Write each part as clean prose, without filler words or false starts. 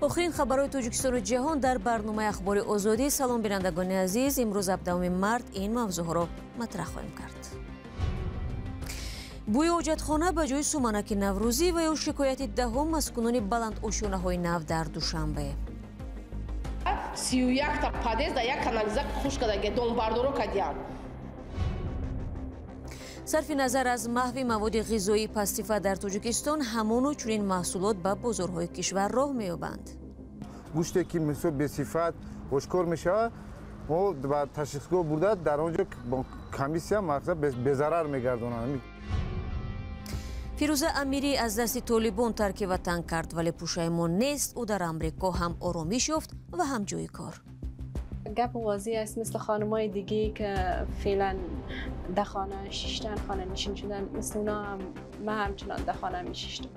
Охирин хабарҳои Тоҷикистону ҷаҳон дар барномаи Ахбори Озодӣ. Салом, бинандагони азиз. Имрӯз 17 март ин мавзӯъҳоро матраҳ хоҳем кард. Бӯи ҳоҷатхона ба ҷои суманаки наврӯзӣ ва ё шикояти даҳум маскунони баландошёнаҳои нав дар Душанбе. 31-та подъезд дар як канализа хуш кардаги домбардоро кардиянд. Сарфи назар аз маҳви маводи ғизоии пастсифат дар Тоҷикистон, ҳамону чунин маҳсулот ба бозорҳои кишвар роҳ меёбанд. Гӯште ки мисол бесифат ошкор мешавад, мо ба ташхисгоҳ бурда, дар он ҷо комиссия мақсад безарар мегардонанд. Фирӯза Амирӣ аз дасти Толибон тарки ватан кард, вале пушаймон нест. Ӯ дар Амрико ҳам оромиш ёфт ва ҳам ҷои кор. گپ واضح است، مثل خانمای دیگه که فعلا در خانه شیشتن، خانه نشین شدن، مثل اونا هم من همچنان در خانه می شیشتم.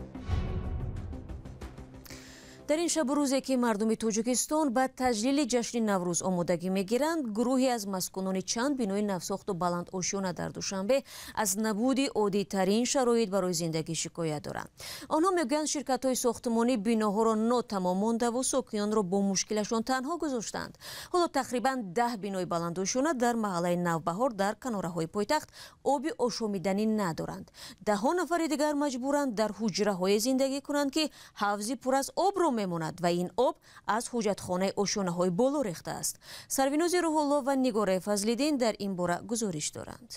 Дар ин шабу рӯзе ки мардуми Тоҷикистон ба таҷлили ҷашни Наврӯз омодагӣ мегиранд, гурӯҳе аз маскунони чанд бинои навсохту баландошёна дар Душанбе аз набуди оддитарин шароит барои зиндагӣ шикоят доранд. Онҳо мегӯянд, ширкатҳои сохтмонӣ биноҳоро нотамом мондаву сокинонро бо мушкилашон танҳо гузоштанд. Ҳоло тақрибан 10 бинои баландошёна дар маҳаллаи Навбаҳор дар канораҳои пойтахт оби ошомиданӣ надоранд. Даҳҳо нафари дигар маҷбуранд дар ҳуҷраҳое зиндагӣ кунанд, ки ҳавзи пур аз обро мемонад ва ин об аз ҳуҷатхонаи ошёнаҳои боло рехтааст. Сарвинози Рӯҳулло ва Нигораи Фазлиддин дар ин бора гузориш доранд.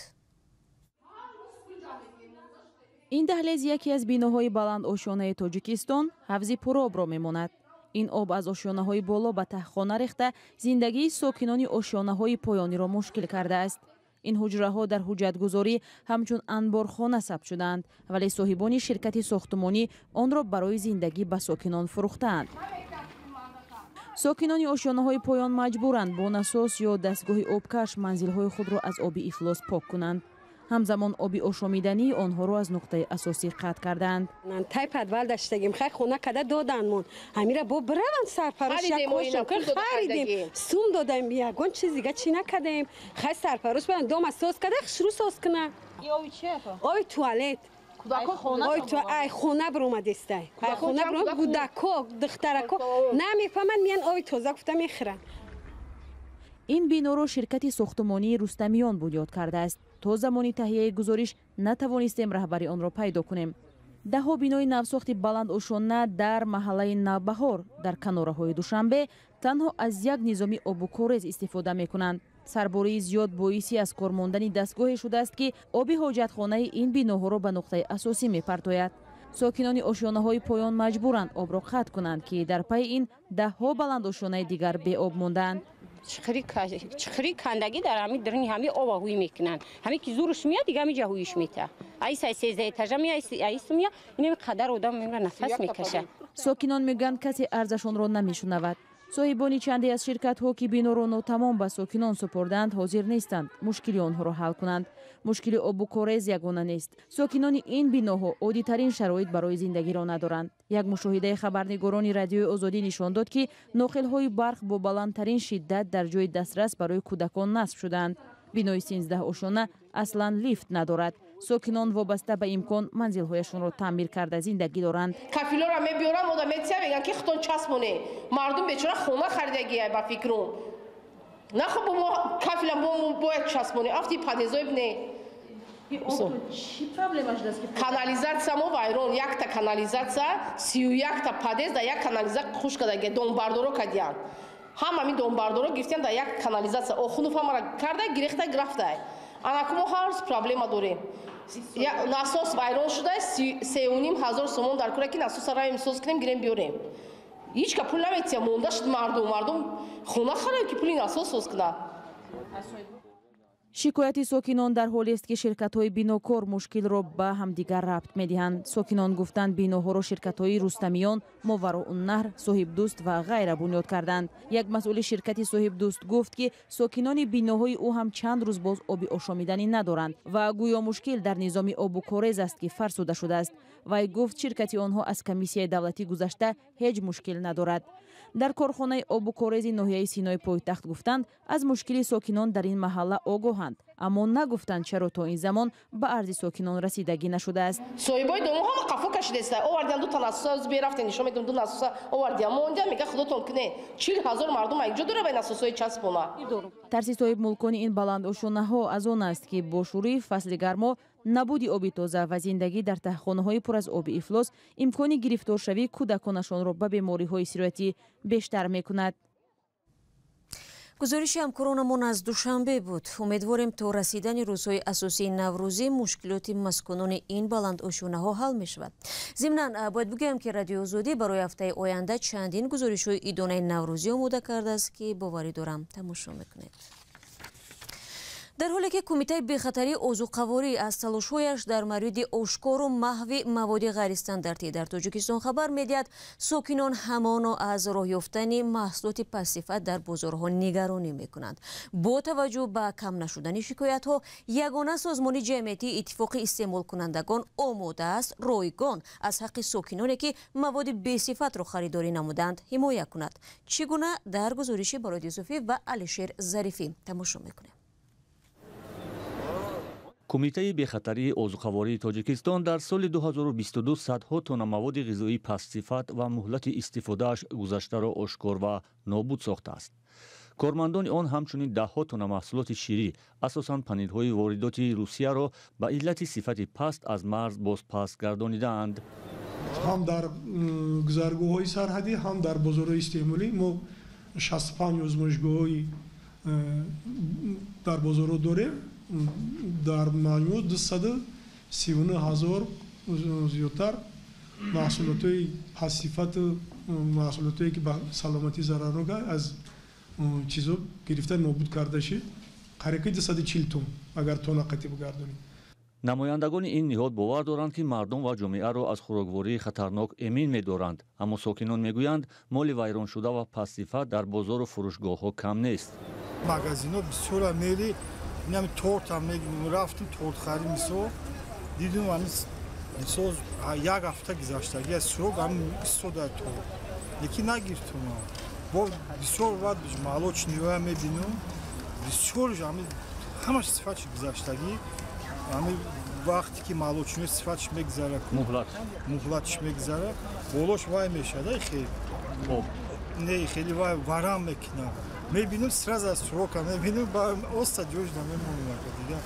Ин даҳлез яке аз биноҳои баландошёнаи Тоҷикистон ҳавзи пуробро мемонад. Ин об аз ошёнаҳои боло ба таҳхона рехта, зиндагии сокинони ошёнаҳои поёниро мушкил кардааст. Ин ҳуҷраҳо дар ҳуҷҷатгузорӣ ҳамчун анборхона сабт шудаанд, вале соҳибони ширкати сохтмонӣ онро барои зиндагӣ ба сокинон фурӯхтаанд. Сокинони ошёнаҳои поён маҷбуранд бо насос ё дастгоҳи обкаш манзилҳои худро аз оби ифлос пок кунанд. Ҳамзамон оби ошомидании онҳоро аз нуқтаи асосӣ қатъ кардаанд. Тай подвал даштагим, хай хона када доданмон, ҳамира бо бираванд сарпарош, харидем, сум додаем, ягон чиз дига чӣ накардаем. Хай сарпарош баранд, дома соз када, хушрӯ соз куна. Оби туалет ай хона биромадестай, ай хона биром, кӯдако, духтарако намефаҳманд, миян оби тоза гуфта мехӯранд. Ин биноро ширкати сохтмонии Рустамиён бунёд кардааст. То замони таҳияи гузориш натавонистем раҳбари онро пайдо кунем. Даҳҳо бинои навсохти баландошёна дар маҳаллаи Навбаҳор дар канораҳои Душанбе танҳо аз як низоми обу корез истифода мекунанд. Сарбории зиёд боиси аз кор мондани дастгоҳе шудааст, ки оби ҳоҷатхонаи ин биноҳоро ба нуқтаи асосӣ мепартояд. Сокинони ошёнаҳои поён маҷбуранд обро қатъ кунанд, ки дар пайи ин даҳҳо баландошёнаи дигар беоб мондаанд. Чиқири кандагӣ дар ҳами даруни ҳами оба ҳуй мекунанд. Ҳами ки зурш меяд, дига ҳами ҷа ҳуйш мета. Ай сай 13 этажа мея, айс мея, инами қадар одам мемира, нафас мекашад. Сокинон мегӯянд, касе арзашонро намешунавад. Соҳибони чанде аз ширкатҳо, ки биноро нотамом ба сокинон супордаанд, ҳозир нестанд мушкили онҳоро ҳал кунанд. Мушкили обу корез ягона нест. Сокинони ин биноҳо оддитарин шароит барои зиндагиро надоранд. Як мушоҳидаи хабарнигорони Радиои Озодӣ нишон дод, ки ноқилҳои барқ бо баландтарин шиддат дар ҷои дастрас барои кӯдакон насб шудаанд. Бинои 13 ошёна аслан лифт надорад. Сокинон вобаста ба имкон манзилҳояшонро таъмир карда зиндагӣ доранд. Кафилора мебиёрам, ода метия, мегӯянд, ки худтон часпоне. Мардум бечора хона харидагия, ба фикрум нахо бо мо кафила мо бояд часпоне. Афти подъездои бне, канализатсия мо вайрон, якта канализатсия, 31-та подъезд дар як канализа хуш кардаги домбардоро кардиянд. Ҳама домбардоро гирифтиянд, дар як канализатсия охунуф ҳамара карда гирехта рафтай. Анаку мо ҳар рӯз проблема дорем. Насос вайрон шуда, 3,5 ҳазор сомон дар кора, ки насоса равем соз кунем, гирем, биёрем. Ҳеҷ ка пул наметия, монда шуд мардум. Мардум хона харад, ки пули насос соз кунад. Шикояти сокинон дар ҳолест, ки ширкатҳои бинокор мушкилро ба ҳамдигар рабт медиҳанд. Сокинон гуфтанд, биноҳоро ширкатҳои Рустамиён, Мовароуннаҳр, Соҳибдӯст ва ғайра бунёд карданд. Як масъули ширкати Соҳибдӯст гуфт, ки сокинони биноҳои ӯ ҳам чанд рӯз боз оби ошомиданӣ надоранд ва гӯё мушкил дар низоми обу корез аст, ки фарсуда шудааст. Вай гуфт, ширкати онҳо аз комиссияи давлатӣ гузашта ҳеҷ мушкил надорад. Дар корхонаи обу корези ноҳияи Синои пойтахт гуфтанд, аз мушкили сокинон дар ин маҳалла огоҳанд, аммо нагуфтанд, чаро то ин замон ба арзи сокинон расидагӣ нашудааст. Соҳибои дому ҳама қафо кашидаста, овардиан ду та насоса, берафте нишон медам, ду насоса овардиан мондиан, мега худотон куне, 40 000 мардум инҷо дора ба насосҳои часпона. Тарси соҳибмулкони ин баландошонаҳо аз он аст, ки бо шурӯи фасли гармо набуди оби тоза ва зиндагӣ дар таҳхонаҳои пур аз оби ифлос имкони гирифторшавии кӯдаконашонро ба бемориҳои сироятӣ бештар мекунад. Гузориши ҳамкоронамон аз Душанбе буд. Умедворем, то расидани рӯзҳои асосии наврӯзӣ мушкилоти маскунони ин баландошонаҳо ҳал мешавад. Зимнан, бояд бигӯям, ки Радиои Озодӣ барои ҳафтаи оянда чандин гузоришҳои идонаи наврӯзӣ омода кардааст, ки боварӣ дорам, тамошо мекунед. Дар ҳоле ки Кумитаи бехатарии озуқаворӣ аз талошҳояш дар мавриди ошкору маҳви маводи ғайристандартӣ дар Тоҷикистон хабар медиҳад, сокинон ҳамоно аз роҳ ёфтани маҳсулоти пастсифат дар бозорҳо нигаронӣ мекунанд. Бо таваҷҷӯҳ ба кам нашудани шикоятҳо, ягона созмони ҷамъиятии Иттифоқи истеъмолкунандагон омода аст ройгон аз ҳаққи сокиноне, ки маводи бесифатро харидорӣ намуданд, ҳимоя кунад. Чӣ гуна, дар гузориши Бароди Юсуфӣ ва Алишер Зарифӣ тамошо мекунем. Кумитаи бехатарии озуқавории Тоҷикистон дар соли 2022 садҳо тонна маводи ғизоии пастсифат ва муҳлати истифодааш гузаштаро ошкор ва нобуд сохтааст. Кормандони он ҳамчунин даҳҳо тонна маҳсулоти ширӣ, асосан панирҳои воридоти Русияро ба иллати сифати паст аз марз бозпас гардонидаанд. Ҳам дар гузаргоҳҳои сарҳадӣ, ҳам дар бозорҳои истеъмолӣ мо 65 озмоишгоҳҳои дар бозорҳо дорем. Дар маҷмӯъ 239 000 зиёдтар маҳсулотҳои пастсифату маҳсулотҳое, ки ба саломатӣ зарарнок, аз чизо гирифта нобуд карда шид, қариб 240 тонн, агар тонна қатӣ бигардонем. Намояндагони ин ниҳод бовар доранд, ки мардум ва ҷомеаро аз хӯроквории хатарнок эмин медоранд, аммо сокинон мегӯянд, моли вайроншуда ва пастсифат дар бозору фурӯшгоҳҳо кам нест. Магазинҳо бисёра мери, инами тортам рафтим, торт харид, мисол, дидум, ами мисол, як ҳафта гузаштагӣ аз срок ами истода торт, лекин нагирифтум. Бо бисёр вақт молочный ҳоя мебинум, бисёр ами ҳамаш сифатш гузаштагӣ. Ами вақте ки молочный сифатш мегузара, муҳлатш мегузара, болош вай мешада, хел не, хеле вай варам мекунад. Мебинем, сразу срока мебинем, оста ҷош намемонад дига.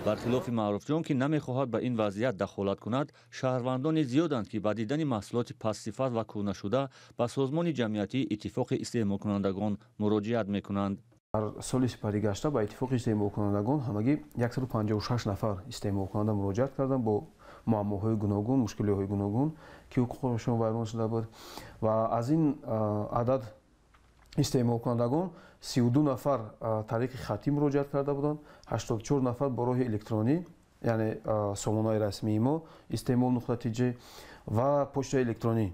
Бархилофи Маъруфҷон, ки намехоҳад ба ин вазъият дахолат кунад, шаҳрвандони зиёданд, ки ба дидани маҳсулоти пастсифат ва кӯҳнашуда ба созмони ҷамъиятии Иттифоқи истеъмолкунандагон муроҷиат мекунанд. Дар соли сипаригашта ба Иттифоқи истеъмолкунандагон ҳамагӣ 156 нафар истеъмолкунанда муроҷиат карданд бо муаммоҳои гуногун, мушкилиҳои гуногун, ки ҳуқуқашон вайрон шуда буд, ва аз ин адад истеъмолкунандагон 32 нафар тариқи хаттӣ муроҷиат карда буданд, 84 нафар бо роҳи электронӣ, яъне сомонаи расмии мо истеъмол.тж ва почтаи электронӣ.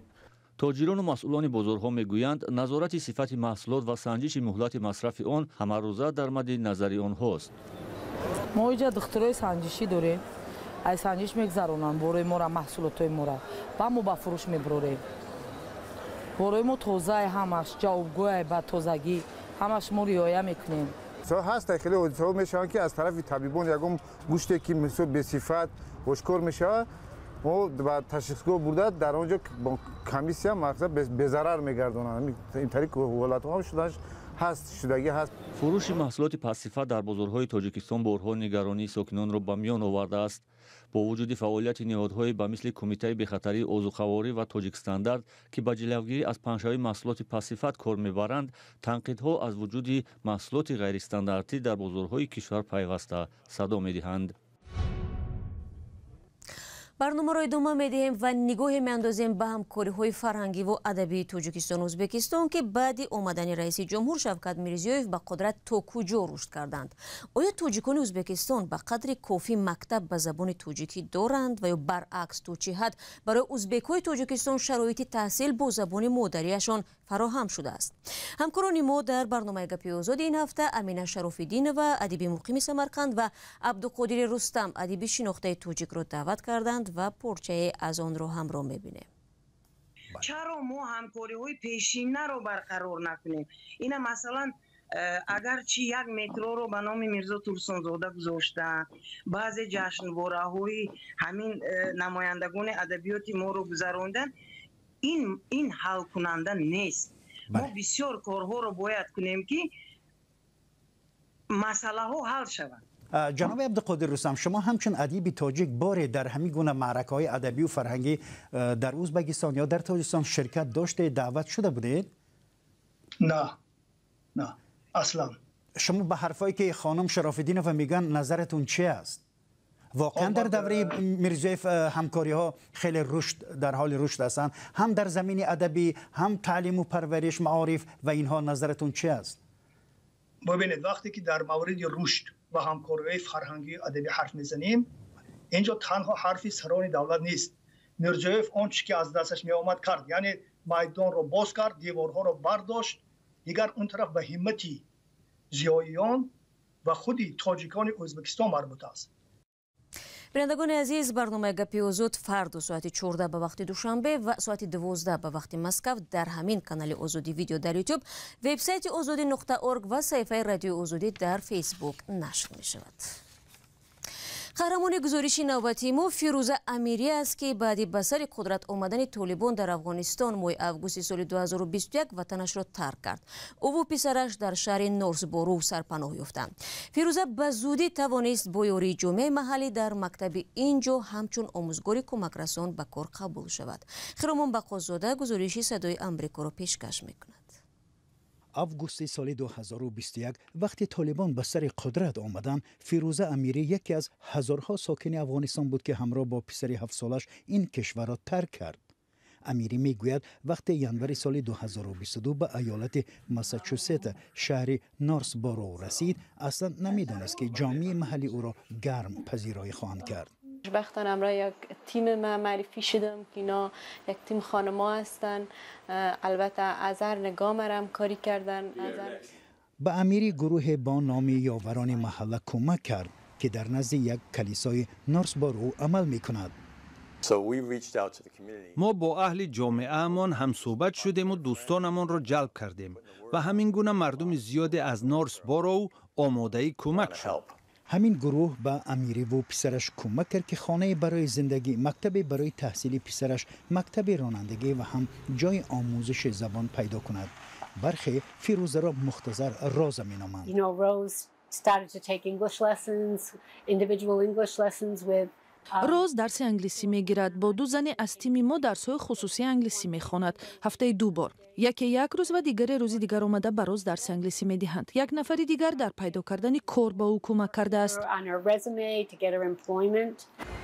Тоҷирону масъулони бозорҳо мегӯянд, назорати сифати маҳсулот ва санҷиши муҳлати масрафи он ҳамарӯза дар мадди назари онҳост. Мо иҷа духтурои санҷишӣ дорем, ай санҷиш мегзаронанд борои мора, маҳсулотҳои мора, ба мо ба фурӯш мебурорем. Борои мо тозаи, ҳамаш ҷавобгӯяй, ба тозагӣ ҳамаш мо риоя мекунем. Ҳаст, хеле ҳодисаҳо мешаванд, ки аз тарафи табибон ягон гӯште, ки мисол бесифат ошкор мешавад, мо ба ташхисгоҳ бурда, дар он ҷо комиссия мақсад безарар мегардонанд. Ин тариқ ҳолатҳо ҳам шуданаш ҳаст, шудагӣ ҳаст. Фурӯши маҳсулоти пастсифат дар бозорҳои Тоҷикистон борҳо нигаронии сокинонро ба миён овардааст. Бо вуҷуди фаъолияти ниҳодҳое ба мисли Кумитаи бехатарии озуқаворӣ ва Тоҷикстандарт, ки ба ҷилавгирӣ аз паҳншавии маҳсулоти пастсифат кор мебаранд, танқидҳо аз вуҷуди маҳсулоти ғайристандартӣ дар бозорҳои кишвар пайваста садо медиҳанд. Барномаро идома медиҳем ва нигоҳе меандозем ба ҳамкориҳои фарҳангиву адабии Тоҷикистону Ӯзбекистон, ки баъди омадани раиси ҷумҳур Шавкат Мирзиёев ба қудрат то куҷо рушд карданд. Оё тоҷикони Ӯзбекистон ба қадри кофӣ мактаб ба забони тоҷикӣ доранд ва ё баръакс, то чӣ ҳад барои узбекҳои Тоҷикистон шароити таҳсил бо забони модариашон фароҳам шудааст? Ҳамкорони мо дар барномаи Гапи озоди ин ҳафта Амина Шарофиддинова, адиби муқими Самарқанд, ва Абдуқодири Рустам, адиби шинохтаи тоҷикро даъват карданд ва порчае аз онро ҳамроҳ мебинем. Чаро мо ҳамкориҳои пешинаро барқарор накунем? Ина масалан, агарчи як метроро ба номи Мирзо Турсунзода гузоштаанд, баъзе ҷашнвораҳои ҳамин намояндагони адабиёти моро гузаронданд, ин ҳалкунанда нест. Мо бисёр корҳоро бояд кунем, ки масъалаҳо ҳал шаванд. Ҷаноби Абдуқодир Рустам, шумо ҳамчун адиби тоҷик боре дар ҳамин гуна маъракаҳои адабию фарҳангӣ дар Ӯзбекистон ё дар Тоҷикистон ширкат доштед, даъват шуда будед? На, на, аслан. Шумо ба ҳарфое ки хонум Шарофиддинова мегӯянд, назаратон чи аст? Воқеан дар давраи Мирзиёев ҳамкориҳо хеле рушд дар ҳоли рушд ҳастанд, ҳам дар замини адабӣ, ҳам таълиму парвариш, маориф ва инҳо, назаратон чи аст? Бибинед, вақте ки дар мавриди рушд ва ҳамкориҳои фарҳангию адабӣ ҳарф мезанем, инҷо танҳо ҳарфи сарони давлат нест. Мирзиёев он чӣ ки аз дасташ меомад кард, яъне майдонро боз кард, деворҳоро бардошт. Дигар он тараф ба ҳиммати зиёиён ва худи тоҷикони Ӯзбекистон марбут аст. Бинандагони азиз, барномаи Гапи Озод фардо соати 14 ба вақти Душанбе ва соати 12 ба вақти Москав дар ҳамин канали Озодӣ Видео дар Ютуб, вебсайти озодӣ.орг ва саҳифаи Радиои Озодӣ дар Фейсбук нашр мешавад. Қаҳрамони гузориши навбатии мо Фирӯза Амирӣ аст, ки баъди ба сари қудрат омадани Толибон дар Афғонистон моҳи августи соли 2021 ватанашро тарк кард. Ӯву писараш дар шаҳри Норсборув сарпаноҳ ёфтанд. Фирӯза ба зудӣ тавонист бо ёрии ҷомеаи маҳаллӣ дар мактаби ин ҷо ҳамчун омӯзгори кӯмакрасон ба кор қабул шавад. Хиромон Бақозода гузориши Садои Амрикоро пешкаш мекунад. Августи соли 2021, вақте Толибон ба сари қудрат омаданд, Фирӯза Амирӣ яке аз ҳазорҳо сокини Афғонистон буд, ки ҳамроҳ бо писари 7-солаш ин кишварро тарк кард. Амирӣ мегӯяд, вақте январи соли 2022 ба иёлати Массачусет, шаҳри Норсбороу расид, аслан намедонист, ки ҷомеаи маҳаллӣ ӯро гарм пазироӣ хоҳанд кард. خوشبختانه همراه یک تیم من معرفی شدم که اینا یک تیم خانما هستن. البته از هر نگاه مرم کاری کردن. به امیری گروه با نام یاوران محله کمک کرد که در نزد یک کلیسای نورسبارو عمل می کند. Мо бо аҳли ҷомеаамон ҳамсӯҳбат шудему дӯстонамонро ҷалб кардем ва ҳамин гуна мардуми зиёде аз Норсбороу омодаи кӯмак шуд. Ҳамин гурӯҳ ба Амириву писараш кӯмак кард, ки хонае барои зиндагӣ, мактабе барои таҳсили писараш, мактаби ронандагӣ ва ҳам ҷои омӯзиши забон пайдо кунад. Бархе Фирӯзаро мухтасар Роза меноманд. Started to take English lessons, individual English lessons with Роз дарси англисӣ мегирад. Бо ду зане аз тими мо дарсҳои хусусии англисӣ мехонад. Ҳафтаи ду бор, яке як рӯз ва дигаре рӯзи дигар омада ба Роз дарси англисӣ медиҳанд. Як нафари дигар дар пайдо кардани кор ба ӯ кӯмак кардааст. On her resume to get her employment.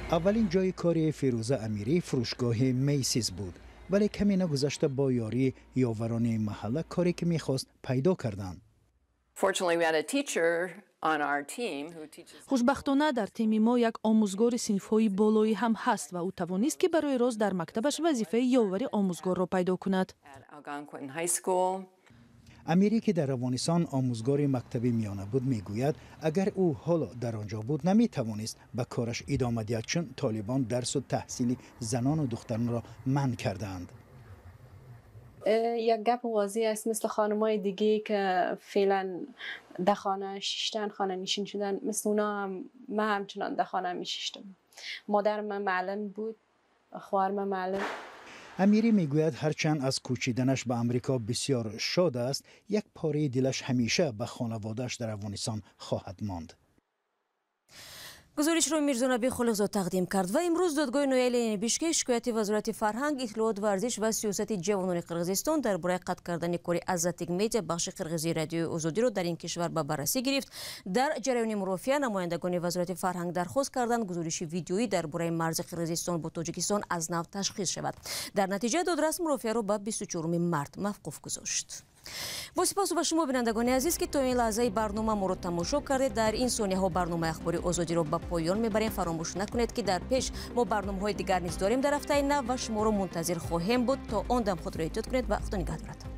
Аввалин ҷои кори Фирӯза Амирӣ фурӯшгоҳи Мейсис буд, вале каме нагузашта бо ёрии ёварони маҳалла коре ки мехост пайдо карданд. Fortunately, we had a teacher on our team who teaches. Хушбахтона, дар тими мо як омӯзгори синфҳои болоӣ ҳам ҳаст ва ӯ тавонист, ки барои Роз дар мактабаш вазифаи ёвари омӯзгорро пайдо кунад. At Algonquin High School. Амирӣ, ки дар Афғонистон омӯзгори мактаби миёна буд, мегӯяд, агар ӯ ҳоло дар он ҷо буд, наметавонист ба кораш идома диҳад, чун Толибон дарсу таҳсили занону духтаронро манъ кардаанд. یک گپ واضح است، مثل خانمای دیگه که فعلا در خانه شیشتن، خانه نشین شدن، مثل اونا هم من همچنان در خانه می شیشتم. مادر من معلم بود، خواهر من معلم. امیری میگوید هرچند از کوچیدنش به امریکا بسیار شاد است، یک پاره دلش همیشه به خانوادهش در افغانستان خواهد ماند. Гузоришро Мирзонаби Холиқзод тақдим кард. Ва имрӯз додгоҳи ноҳияи Ленини Бишкек шикояти Вазорати фарҳанг, иттилоот, варзиш ва сиёсати ҷавонони Қирғизистон дар бораи қатъ кардани кори Азаттик Медиа, бахши қирғизии Радиои Озодиро дар ин кишвар ба баррасӣ гирифт. Дар ҷараёни мурофиа намояндагони Вазорати фарҳанг дархост карданд, гузориши видеоӣ дар бораи марзи Қирғизистон бо Тоҷикистон аз нав ташхис шавад. Дар натиҷа додрас мурофиаро ба 24 март мавқуф гузошт. Бо сипосу ба шумо, бинандагони азиз, ки то ин лаҳзаи барнома моро тамошо кардед. Дар ин сонияҳо барномаи Ахбори Озодиро ба поён мебарем. Фаромӯш накунед, ки дар пеш мо барномаҳои дигар низ дорем дар ҳафтаи нав ва шуморо мунтазир хоҳем буд. То он дам худро эҳтиёт кунед ва Худо нигаҳдоратон.